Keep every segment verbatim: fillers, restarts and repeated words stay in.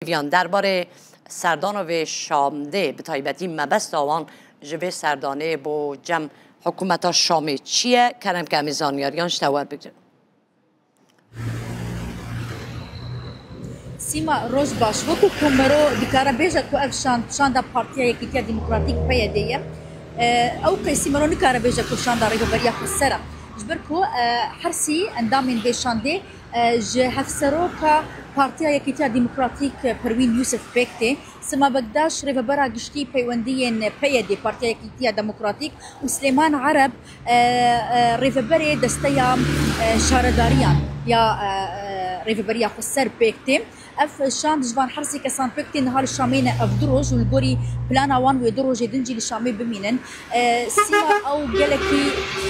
Yan derbarê serdana vê şandê, bi taybetî mebesta wan ji vê serdanê bo cem hikûmeta Şamê çi ye? Kerem ke em ê zanyariyan ji te werbigrin. Sîma, roj baş. Wekî ku mero dikare bêje ku ev şand, şanda Partiya Yekîtiya Demokratîk, P Y D, ye. E, ew qeysî mero nikare bêje ku şanda Rêveberiya Xweser e. Ji ber ku, e, her sî endamên vê şandê, e, ji hevseroka Partiya Yekîtiya Demokratîk, e, Perwîn Yûsif pêk tê. Sima Bekdaş, rêvebera giştî peywendiyên P Y D, Partiya Yekîtiya Demokratîk, û Silêman Ereb, e, e, rêveberê desteya, e, şaredariyan ya, e, e, Rêveberiya Xweser pêk tê. Ev şand ji van her sê kesan pêk tê, niha li Şamê ne ev du roj û li gorî plana wan wê du rojê din jî li Şamê bimînin. E, Sîma, ew gelekî,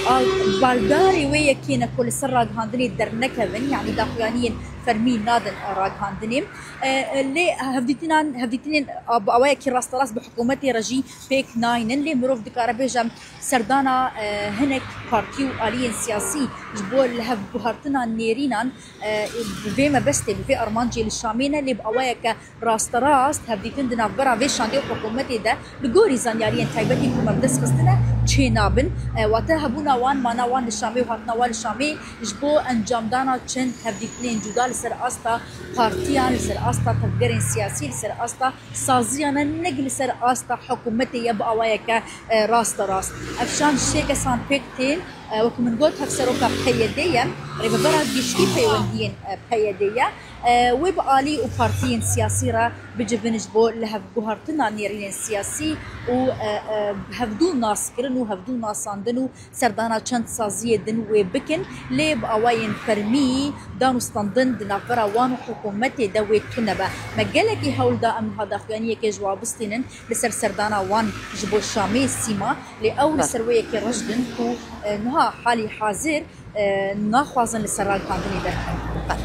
a, baldarê wê yekê ne ku li ser ragihandinê dernekevin, yanî daxuyaniyên fermî nadin ragihandinê. E, e, lê hevdîtinan, hevdîtinên, a, bi awayekî rasterast bi hikûmetê re jî pêk naynin. Lê mirov dikare bêje serdana, e, hinek partî û aliyên siyasî ji bo lihevguhartina nêrînan, e, bi vê mebestê, bi vê armancê li Şamê ne, lê bi awayeke rasterast hevdîtin di navbera vê şandê û hikûmetê de li gorî zanyariyên taybetî ku me bi dest xistine çênabin. E, wate hebûna wan, mana wan li Şamê û hatina wan li Şamê ji bo encamdana çend hevdîtinên cuda li ser asta partiyan, li ser asta tevgerên siyasî, li ser asta saziyan e, ne li ser asta hikûmetê ye bi awayeke, e, rasterast. Ev şand ji sê kesan pêk tên, e, wekî min got, hevseroka P Y D ye, rêvebera giştî peywendiyên, e, P Y D ye. E, wê bi alî û partiyên siyasî re bicivin ji bo lihevguhartina nêrînên siyasî û, e, e, hevdû naskirin û hevdû nasandin û serdana çend saziyê din wê bikin, lê bi awayên fermî dan û standin di navbera wan û hikûmetê de wê tune be. Me gelekî hewl da em niha daxuyaniyekê ji wa bistînin li ser serdana wan ji bo Şamê, Sîma, lê ew li ser wê yekê reş din ku, e, niha halî hazir, e, naxwazin li ser ragihandinê derkevin.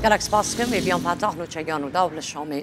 Gelek spas dikim, Vîviyan Petah, nûçeyan û daw li Şamê